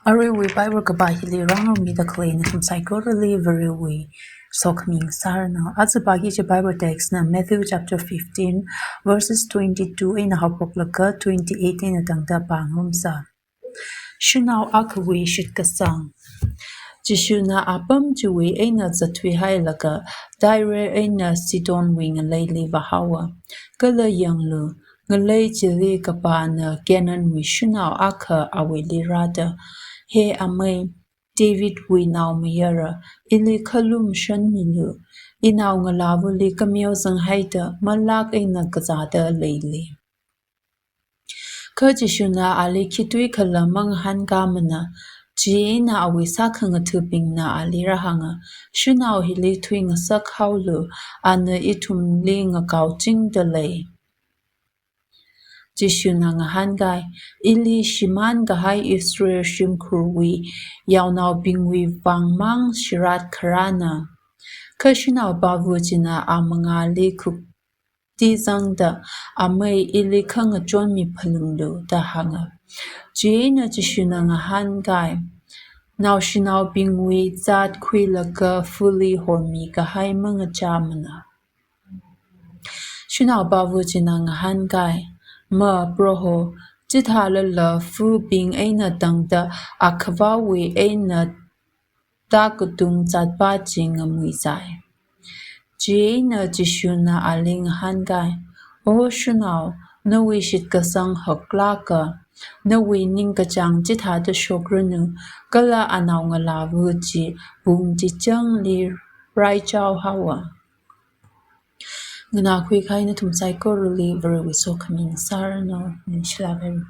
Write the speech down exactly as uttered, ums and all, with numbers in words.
Aruiwui Bible kapā hili rāngarummida khalei nathum saikorali Varewui sokhami ngasāranu. Aja pāki kaji Bible text na Matthew chapter fifteen, verses twenty-two eina haophoklaga twenty-eight eina tangda pāngarumsa. Shanao akhawui shitkasang. Jishuna apam chiwui eina zatthuihailaga Tyre eina Sidonwui ngaleili vāhaowa. Kala yanglu, ngalei chili kapāna Canaanwui shanao akha awuili rāda, "He amei, Davidwui naomayara, ili khalum shanmilu. Inao ngalāvali kameo zanghaida malak eina kazāda leili." Kha Jishuna ali khitui khala mangahānkāmana. Chieina awui sākhangathabingna ali rāhānga, "Shanao hili thuingasak haolu, ana ithumli ngakaochingda lei." Jishuna ngahānkai, "Ili shimānkahai Israel shimkhurwui yaonaobingwui vāngmang shirat kharāna." Kha shanaopava china amangāli khukti zangda, "Amei, ili khangachon miphalunglu," da hānga. Chieina Jishuna ngahānkai, "Naoshinaobingwui zat khuilaga fali hormikahai mangachāmana." Shanaopava china ngahānkai, "Ma Proho, chithālala fabing eina tangda akhavāwui eina tākatung zatpā chi ngamuizai." Chieina Jishuna ali ngahānkai, "O shanao, nawui shitkasang haklāka. Nawui ningkachāng chithāda shokranu, kala anao ngalāva chi pung chichangli raichao haowa." Nganākhui kahai nathum saikorali Varewui sokhami ngasāranu. Ningshilāk haira.